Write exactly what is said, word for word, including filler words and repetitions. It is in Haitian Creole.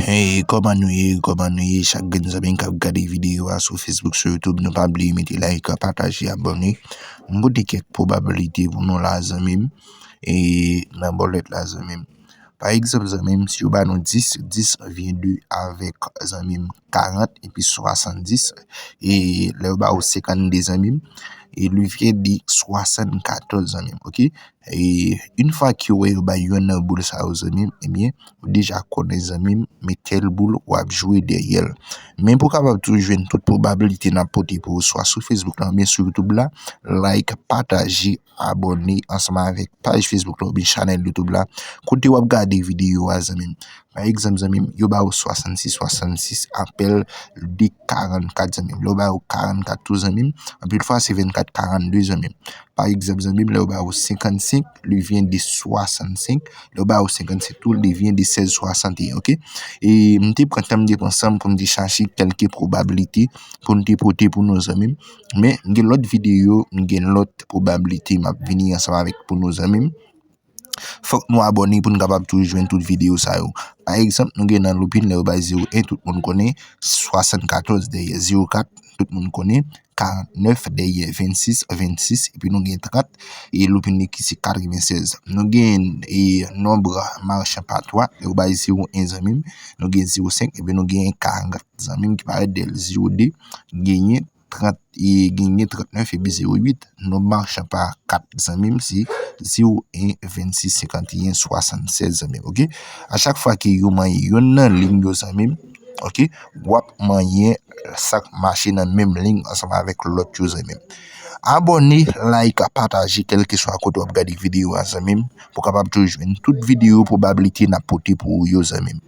Hey, kòman nou ye? Kòman nou ye? Chak grenn zanmi k ap gade videyo a sou Facebook, sou YouTube, nou pa bliye mete like, pataje, abòne. M pote kèk pwobabilite pou nou la, zanmi m. E nan bòlèt la, zanmi m. Pa egzanp, zanmi m, si yo ba nou dis, dis vyen de avèk, zanmi m, karant epi swasanndis. E lè yo ba ou senkannde, zanmi m, e li vyen de swasannkatòz, zanmi m, oke? E yon fwa ke w wè yo bay yonn nan boul sa yo, zanmi m, ebyen, ou deja konnen, zanmi m, men tèl boul w ap jwe dèyè l. Men pou w kapab toujou jwenn tout pwobabilite n ap pote pou ou, swa sou Facebook la oubyen sou YouTube la, like, pataje, abòne ansanm avèk paj Facebook la oubyen chanèl YouTube la, kote w ap gade videyo a, zanmi m. Pa egzanp, zanmi m, yo ba ou swasannsis, swasannsis apèl de karannkat, zanmi m. Lè yo ba ou karannkat tou, zanmi m, anpil fwa se vennkat karannde, zanmi m. Pa egzanp, zanmi m, lè yo ba ou senkannsenk, li vyen de swasannsenk. Lè yo ba ou senkannsenk tou, li vyen de sèz swasanteyen, oke? E m te pran tan m te pran san m pou m te chache kèlke pwobabilite pou m te pote pou nou, zanmi m. Men, m gen lòt videyo, m gen lòt pwobabilite m ap vini ansanm avèk pou nou, zanmi m. Fòk nou abòne pou n kapab toujou jwenn tout videyo sa yo. Pa egzanp, nou gen nan loupin, lè yo bay zewo en, tout moun konnen swasannkatòz dèyè, zewo kat, tout moun konnen karantnèf dèyè, vennsis, vennsis, epi nou gen trant, e loupin li ki se katrevennsèz. Nou gen, e, nonb machan pa twa, lè yo bay zewo en, zanmi m, nou gen zewo senk, epi nou gen karant, zanmi m, ki parèt dèyè l, zewo de, genyen trant, e genyen trannèf epi zewo uit. Nonb machan pa kat, zanmi m, se zewo en, vennsis, senkanteyen, swasannsèz, zanmi m, oke? A chak fwa ke yo manyen yonn nan liy yo, zanmi m, oke, w ap manyen sa k mache nan menm liy ansanm avèk lòt yo, zanmi m. Abòne, like, pataje, kèlkeswa kote w ap gade videyo a, zanmi m, pou w kapab toujou jwenn tout videyo pwobabilite n ap pote pou ou yo, zanmi m.